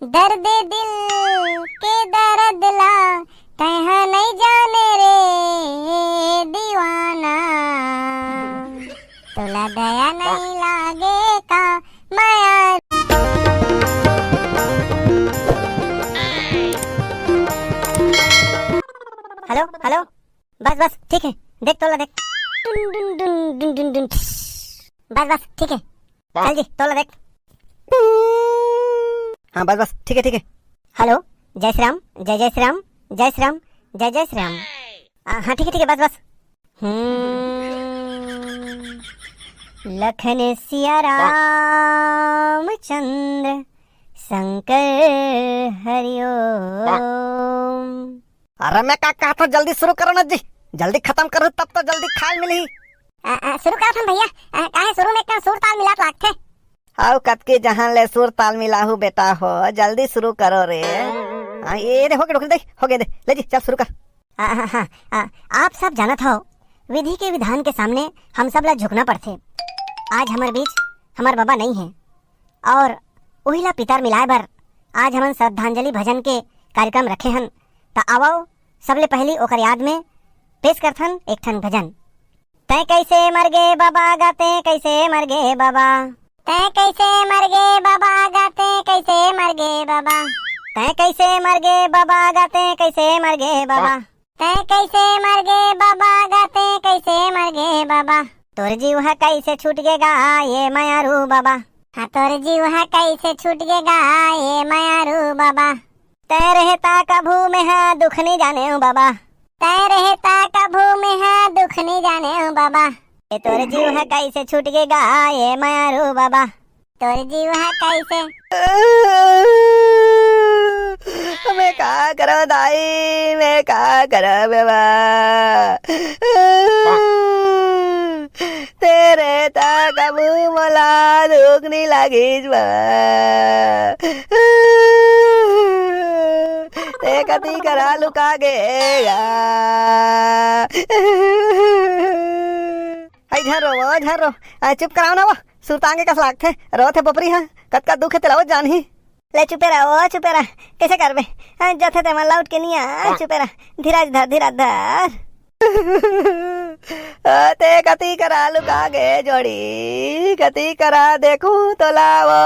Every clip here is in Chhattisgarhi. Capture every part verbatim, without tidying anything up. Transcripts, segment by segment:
दर्द दिल के दर्द ला तैहा नहीं जाने रे दीवाना, तोला दया नहीं लागे का माया। Hello, hello. बस, बस, ठीक है। देख, तोला देख। टुन, टुन, टुन, टुन, टुन, टुन। बस, बस, ठीक है। चल जी, तोला देख। हाँ, बस, बस, ठीक है, ठीक है। हेलो, जय श्री राम, जय जय श्री राम, जय श्री राम, जय जय श्री राम। आ, हाँ, ठीक है, ठीक है, बस, बस। हम्म, लखन सिया रामचंद्र शंकर हरिओम। अरे मैं का कहत हूँ, जल्दी शुरू करो ना जी, जल्दी खत्म करो तब तो जल्दी खाए मिलही। आ, आ, शुरू करत हन भैया। आ, काहे शुरू में का सुर ताल मिलात लागथे? आओ कतके जहां ले सुर ताल मिलाहू बेटा हो, जल्दी शुरू करो रे। हाँ, ये दे, हो गए, रुक दे, हो गए दे, ले जी, चल शुरू कर। आ, हाँ, हाँ, आ, आप सब जानत हो, विधि के विधान के सामने हम सब ला झुकना पड़थे। आज हमर बीच हमर बाबा नहीं है, और उही ला पितर मिलाए बर आज हमन श्रद्धांजलि भजन के कार्यक्रम रखे हन। त आवव, सबले पहली ओकर याद में पेश करथन एक ठन भजन। तैं कैसे मर गे बाबा गा, तैं कैसे मर गे बाबा। तैं कैसे मर गे बाबा गा, तैं कैसे मर गे बाबा। तैं कैसे मर गे बाबा गा, तैं कैसे मर गे बाबा। तैं कैसे मर गे बाबा गा, तैं कैसे मर गे बाबा। तोर जीव ह कैसे छूट गे गा, ये मयारू बाबा। हाँ, तोर जीव ह कैसे छूट गे गा, ये मयारू बाबा। तैं रहे ता कभू में हा दुख नहीं जाने हूँ बाबा। तैं रहे ता कभू में हा दुख नहीं जाने हूँ बाबा। ये तोर जीव ह कैसे छूट गे गा, ये मयारू बाबा। तोर जीव ह कैसे। मैं का करो दाई, मैं का करो बेवा। तेरे ता कबू मोला दुख नहीं लागिस बा। ते कति करा लुका गेगा। आई झन रो, वो झन रो। आ, चुप कराओ ना वो। सुरतांगे कस लागथे, रोथे बपरी हा, कतका दुख हे तेला वो जानही। ले चुपे रह, ओ चुपे रह, कैसे करबे? हाँ, जथे ते मन लौट के नहीं आ, चुपे रह, धीरज धर, धीरज धर। आ, ते कति करा लुका गे जोड़ी, कति करा देखू तोला वो।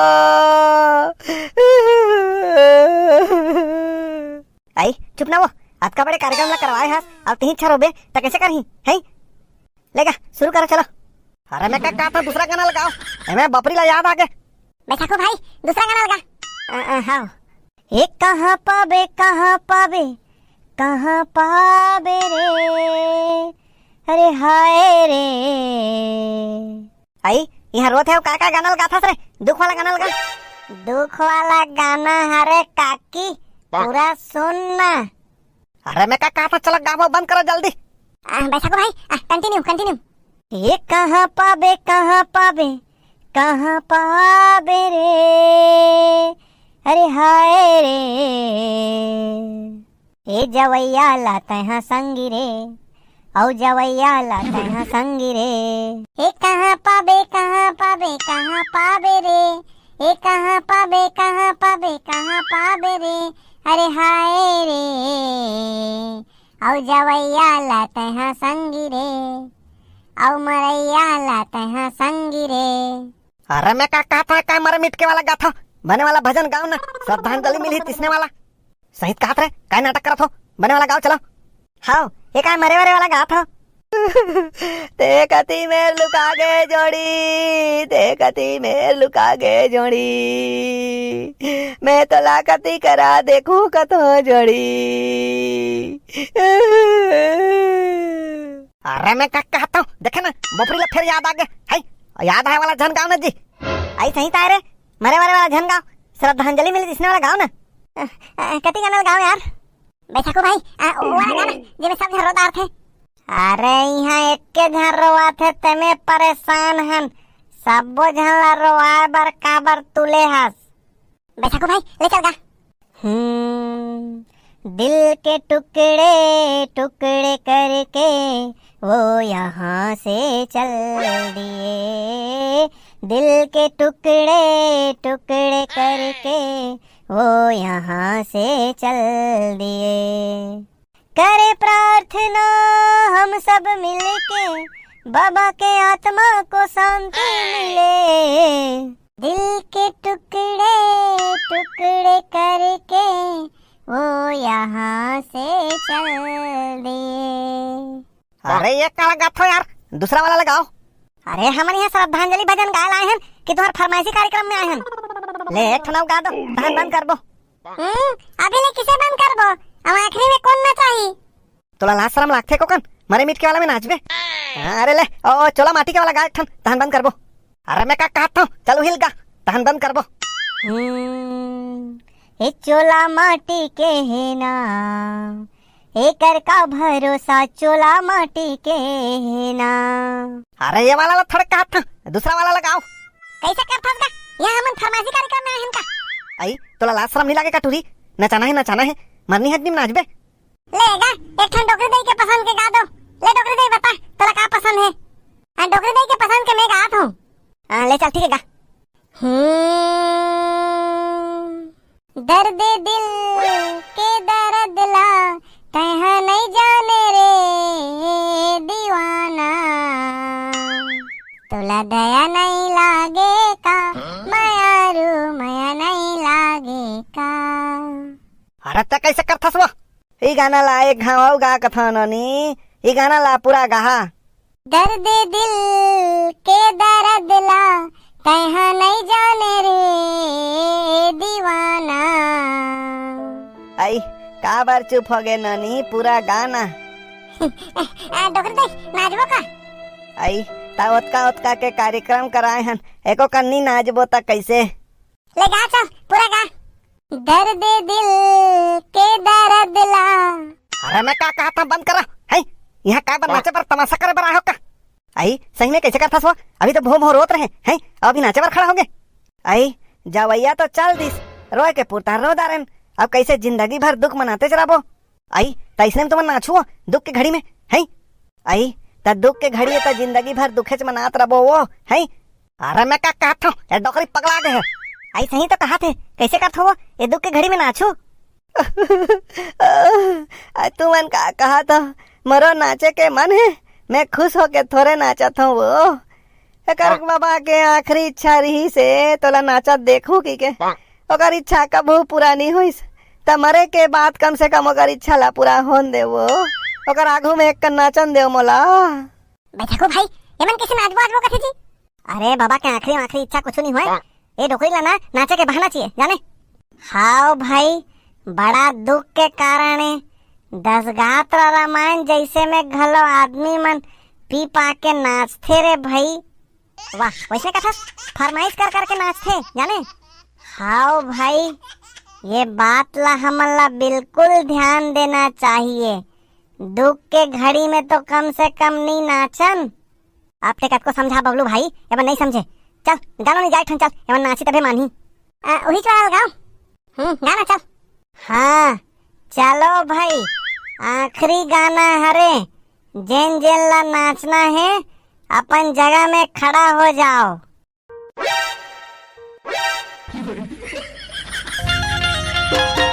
आई, चुप ना वो, अतका बड़े कार्यक्रम ला करवाए हस, अब तिही छरोबे, त कैसे करही, हैं? लेगा, शुरू करो, चलो। अरे मैं का, का था, दूसरा गाना लगाओ। एमे बपरी ला याद आ गे। बैसाखू भाई, दूसरा गाना लगा। अ, अ, हाँ। ए कहाँ पाबे, कहाँ पाबे, कहाँ पाबे रे, अरे हाय रे। आई, यहाँ रोत है, का, का गाना लगाथस रे? दुख वाला गाना लगा। दुख वाला गाना हरे काकी, पूरा सुन ना। अरे मैं का कहा था, चलो गाबो बंद करो जल्दी। आ, बैसाखू भाई, आ, continue, continue। ए कहाँ पाबे, कहाँ पाबे, कहाँ पाबे रे, अरे हाय रे। ए जवैया ला तैहा संगी रे, औ जवैया ला तैहा संगी रे। ए कहाँ पाबे, कहाँ पाबे, कहाँ पाबे रे, ए कहाँ पाबे, कहाँ पाबे, कहाँ पाबे रे, अरे हाय रे। औ जवैया ला तैहा संगी रे, औ मरैया ला तैहा संगी रे। अरे मैं का कहता है, काय मरे मिटके वाला गाथा, बने वाला भजन गाओ ना, श्रद्धांजलि मिली तिसने वाला। सही कहत रे, काय नाटक करत हो, बने वाला गाओ, चलो। हाओ, ये काय मरे वाले वाला गाथा। ते कति मेर लुका गे जोड़ी, ते कति मेर लुका गे जोड़ी, मैं तोला कति करा देखूं कतो जोड़ी। अरे मैं का कहता हूँ, देखे ना, बपरी ला फिर याद आ गे। हाय, याद आए वाला झन गाओ ना जी। आई सही ताय रे, मरे वाले वाला झन गाओ, श्रद्धांजलि मिली तिसने वाला गाओ ना। अ, अ, कति गाना गाओ यार। बैसाखू भाई, आ, वो वाला गाना, जेमे सब झन रोत आथे। अरे, इहाँ एक के झन रोवाथे, तेमे परेशान हन। सब्बो झन ला रोवाए बर काबर तुले हस? बैसाखू भाई, ले चल गा। हम्म, दिल के टुकड़े टुकड़े करके वो यहाँ से चल दिए। दिल के टुकड़े टुकड़े करके वो यहाँ से चल दिए। करे प्रार्थना हम सब मिलके, बाबा के आत्मा को शांति मिले। दिल के टुकड़े टुकड़े करके वो यहाँ से चल दिए। अरे, ये का लगात हो यार, दूसरा वाला लगाओ। अरे, हमन यहाँ श्रद्धांजलि भजन गाए ला आए हन कि तुम्हार फरमाइशी कार्यक्रम में आए हन? ले, एक ठन अउ गा दो, तहन बंद करबो। हम्म, अभी ले किसे बंद करबो? अब आखिरी में कौन नचाही? तोला लाज शरम लागथे कोकन? मरे मिट के वाला में नाचबे? हाँ, अरे ले, ओ, ओ, चोला माटी के वाला गा एक ठन, तहन बंद करबो। अरे मैं का कहत हूँ, चल उहिल गा, तहन बंद करबो। हम्म, ए चोला माटी के हे ना, एकर का भरोसा, चोला माटी के हे ना। अरे ये वाला ला थोड़े कहत हूँ, दूसरा वाला लगाओ। कैसे करथस गा? यहाँ हमन फरमाइशी कार्यक्रम में आए हन का? आई, तोला लाज शरम नहीं लागे का टूरी? नचाना है, नचाना है, मरनी है आदमी में नाचबे। ले गा, एक ठन डोकरी दई के पसंद के गा दो। ले डोकरी दई बता, तोला का पसंद है? हाँ, डोकरी दई के पसंद के मैं गात हूँ। हाँ, ले चल, ठीक है, गा। हम्म, दर्द दिल के दर्द ला, तैहा नहीं जाने रे दीवाना। तोला दया नहीं लागे का, मयारू मया नहीं लागे का। अरे त कैसे करथस वो? ई गाना ला एक घाव अउ गा कथन नोनी, ई गाना ला पूरा गाहा। दर्द दिल के दर्द ला, तैहा नहीं जाने रे दीवाना। आई, काबर चुप हो गे नोनी, पूरा गाना। आ, डोकरी दई, नाचबो का? आई, ता ओतका ओतका के कार्यक्रम कराए हन, एको कन्नी नाचबो त कैसे? ले गा चल, पूरा गा। दर्द दिल के दर्द ला। अरे मैं का कहत हूँ, बंद करा। है, यहाँ काय बर नाचे बर, तमाशा करे बर आहो का? आई, सही में कैसे करथस वो? अभी तो भों भों रोत रहे, हैं? अभी नाचे बर खड़ा होगे? आई, जवैया तो चल दिस, रोए के पुरता रो दारेन। अब कैसे जिंदगी भर दुख मनाते च रहबो? आई, त इसने में तुमन नाचो दुख के घड़ी में, हैं? आई, त दुख के घड़ी है त जिंदगी भर दुखेच मनात रहबो वो, हैं? अरे मैं का कहत हूँ, ये डोकरी पगला गे है। आई सही तो कहत है, कैसे करत हो वो, ये दुख के घड़ी में नाचो? आ, तुमन का कहत हो, मरो नाचे के मन है, मैं खुश होके थोड़े नाचत हूँ वो। एकर बाबा के आखिरी इच्छा रहिस हे तोला नाचत देखहूं कहिके। ओकर इच्छा कभू पूरा नइ होइस, त मरे के बाद कम से कम ओकर इच्छा ला पूरा होन दे वो। ओकर आगू में एक कन नाचन दे मोला। बैठको भाई, एमन कैसे नाचबो आजबो कथे जी? अरे बाबा के आखिरी आखिरी इच्छा कुछ नइ होय। ए डोकरी ला ना नाचे के बहाना चाहिए, जाने? हाव भाई, बड़ा दुख के कारण है। दस गात्र रामायण जैसे में घलो आदमी मन पी पा के नाचथे रे भाई। वाह, वैसे कथस, फरमाइश कर करके नाचथे, जाने? हाव भाई, ये बात ला हमन ला बिल्कुल ध्यान देना चाहिए। दुख के घड़ी में तो कम से कम नी नाचन। अब ते कतको समझा बबलू भाई, एमन नहीं समझे। चल, गाना नहीं जाए ठन चल, एमन नाची तभे मानही। आ, उही चोरा गाओ। हम्म, गाना चल। हाँ, चलो भाई, आखिरी गाना हरे, जेन जेन ला नाचना है, अपन जगह में खड़ा हो जाओ।